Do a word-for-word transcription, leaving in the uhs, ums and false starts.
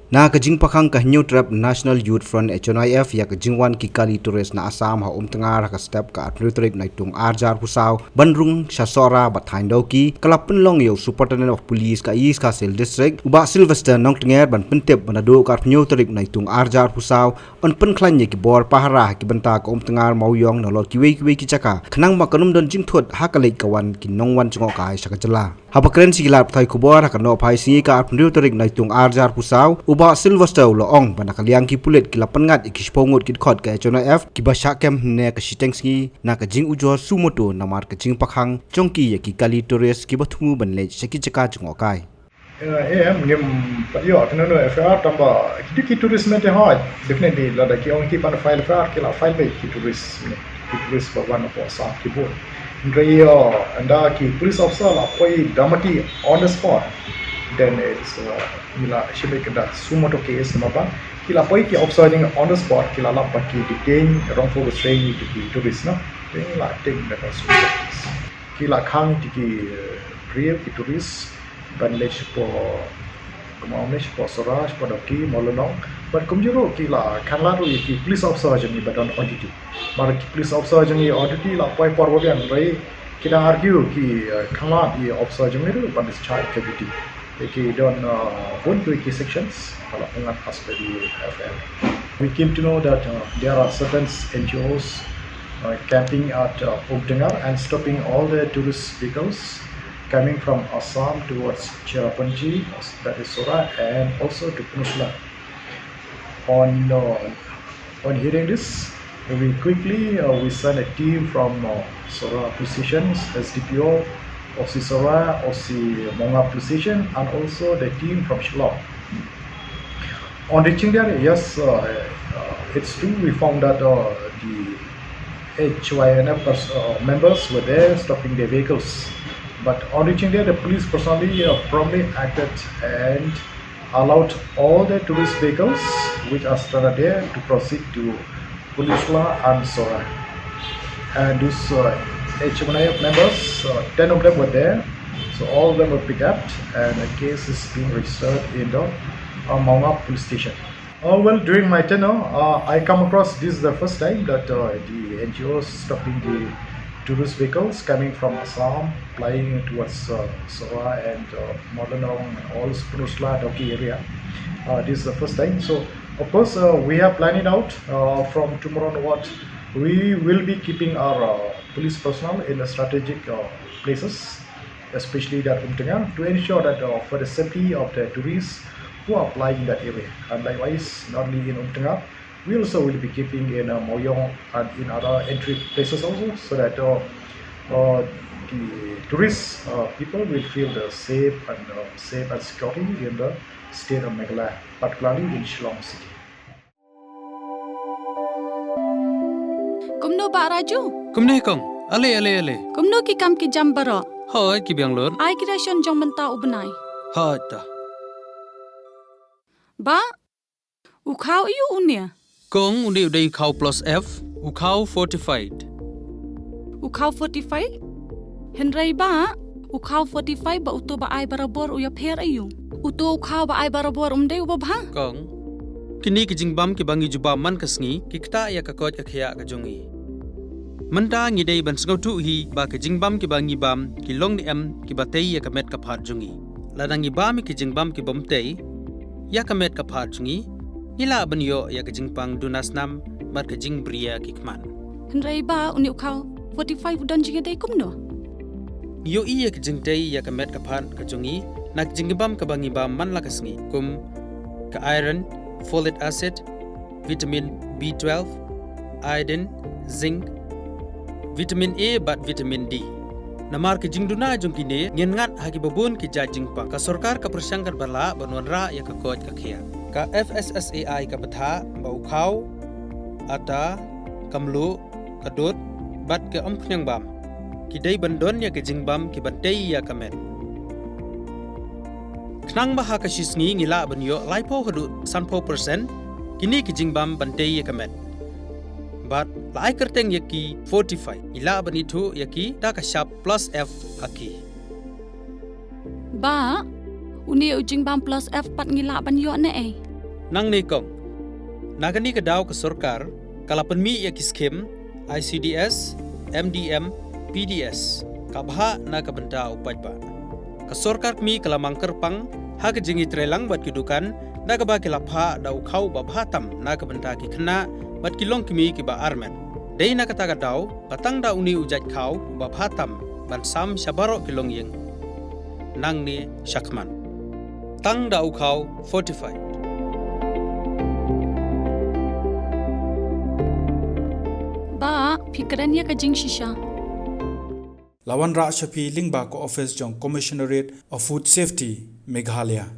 Na ka jingpakhang ka Hynñiewtrep National Youth Front, H N Y F, ïa ka jingwan ki kali tourist na Assam ha Umtngar ha ka step ka arphew tarik Naitung arhajar arphew saw ban rung sha Sohra bad thaiñ Dawki, ka la pynlong ïa u Superintendent of Police ka East Khasi Hills District, u Bah Sylvester Nongtnger, ban pyntip ba naduh ka arphew tarik Naitung arhajar arphew saw yn pynkhlaiñ ïa ki bor pahara ha ki bynta ka Umtngar, Mawïong, nalor kiwei kiwei ki jaka, khnang ba kan ym don jingthut ha ka leit ka wan ki nongwan jngohkai sha ka jylla. Haba kren sha ki lad pathai khubor ha ka nohphai sngi ka arphew tarik Naitung arhajar arphew saw, u Bah Sylvester u la ong ba na ka liang ki pulit ki la pynngat ïa ki shiphew ngut ki dkhot ka H N Y F kiba shah kem hynne ka shiteng sngi na ka jingujor suo motu namar ka jingpakhang jong ki ïa ki kali tourist kiba thmu ban leit sha ki jaka jngohkai. Eh, em, ngim pat ïoh kano kano F I R tang ba kito ki tourist mynta hoi, definitely lada ki ong ki ban file F I R, ki la file beit ki tourist ne, ki tourist ba wan hapoh Assam ki bun. Hynrei ïa, ynda ki police officer la poi da mati on the spot, then it's, uh, ngi la shim beit kynda suo motu case namar ba ki la poi ki officer jong ngi on the spot, ki la lap ba ki detain, wrongful restraint ïa ki tourist, no. Te ngi la tieng da ka suo motu case. Ki la khang ïa ki, eh, briew ki tourist ban leit shapoh, kumno, leit shapoh Sohra, shapoh Dawki, Mawlynnong. Bad kumjuh ruh ki la khanglad ruh ïa ki police officer jong ngi ba don on duty. Namar ki police officer jong ngi on duty la poi por ba biang, hynrei ki dang argue ki, eh, khanglad ïa officer jong ngi ruh ban discharge ka duty. Te ki don, eh, bun kiwei ki sections ba la pynngat as per the F I R. We came to know that, uh, there are certain N G Os, uh, camping at, uh, Umtngar and stopping all the tourist vehicles coming from Assam towards Cherrapunji, that is Sohra, and also to Pynursla. On, uh, on hearing this, we quickly, uh, we sent a team from, uh, Sohra Police Station, S D P O, O C Sohra, O C Maungap Police Station, and also the team from Shillong. On reaching there, yes, uh, uh, it's true, we found that, uh, the H Y N F pers-, uh, members were there stopping their vehicles. But on reaching there, the police personally, uh, promptly acted and allowed all the tourist vehicles which are stranded there to proceed to Pynursla and Sohra. And those, uh, H Y N F members, uh, ten of them were there. So all of them were picked up and a case is being registered in the, uh, Maungap Police Station. Uh, well, during my tenure, uh, I come across this is the first time that, uh, the N G Os stopping the tourist vehicles coming from Assam, flying towards, uh, Sohra and, uh, Mawlynnong, all Pynursla, Dawki area. Uh, this is the first time. So, of course, uh, we have planned it out, uh, from tomorrow onward. We will be keeping our, uh, police personnel in the strategic, uh, places, especially that Umtngar, to ensure that, uh, for the safety of the tourists who are flying in that area. And likewise, not only in Umtngar, we also will be keeping in, uh, Mawïong and in other entry places also, so that, uh, uh, the tourists, uh, people will feel the safe and, uh, safe and security in the state of Meghalaya, particularly in Shillong city. Kumno Bah Raju? Kumne kong, ale, ale, ale. Kumno ki kam ki jam baroh? Hoi, ki biang lut. Ai ki ration jong mynta u bnai. Hoi ta. Bah, u khaw aiu une? Kong, une u dei u khaw plus F, u khaw fortified. U khaw fortified? Hynrei Bah, u khaw fortified bad uto ba ai barabor u ïapher aiu? Uto u khaw ba ai barabor um dei uba bha? Kong, kine ki jingbam kiba ngi ju bam man ka sngi ki ktah ïa ka koit ka khiah ka jong ngi. Mynta ngi dei ban sngewthuh hi ba ki jingbam kiba ngi bam ki long ne em kiba tei ïa ka met ka phad jong ngi. Lada ngi bam ïa ki jingbam ki bym tei ïa ka met ka phad jong ngi, ngi lah ban ïoh ïa ka jingpang duna snam bad ka jingbriew ki khmat. Hynrei Bah, une u khaw fortified u don jingïadei kumno? Ngi ïohi ïa ka jingtei ïa ka met ka phad ka jong ngi na ka jingbam kaba ngi bam man la ka sngi, kum ka iron, folic acid, vitamin B twelve, iodine, zinc, vitamin A bad vitamin D. Namar ki jingduna jong kine, ngin ngat ha kiba bun ki jait jingpang. Ka sorkar ka pyrshang katba lah ban wanrah ïa ka koit ka khiah. Ka F S S A I ka bthah ba u khaw, ata, ka mluh, ka dud bad ka umkhniang bam ki dei ban don ïa ka jingbam kiban tei ïa ka met. Khnang ba ha ka shi sngi ngi lah ban ïoh laiphew haduh sanphew percent kine ki jingbam ban tei ïa ka met. Bad la ai kyrteng ïa ki fortified, ngi lah ban ithuh ïa ki da ka shap plus F ha ki. Bah, une u jingbam plus F pat ngi lah ban ïoh ne ei? Nangne kong, na kane ka daw ka sorkar ka la pynmih ïa ki skim I C D S, M D M, P D S, ka bhah na ka bynta u paidbah. Ka sorkar kmie ka la mang kyrpang ha ka jingïatreilang bad ki dukan, da kaba ki la phah da u khaw ba bha tam na ka bynta ki khynnah bad ki longkmie kiba armet. Dei na kata ka daw ba tang da une u jait khaw ba bha tam ban sam sha baroh ki longïing. Nangne shakhmat, tang da u khaw fortified. Ba, phi kren ïa ka jingshisha. La wanrah sha phi lyngba ka office jong Commissionerate of Food Safety, Meghalaya.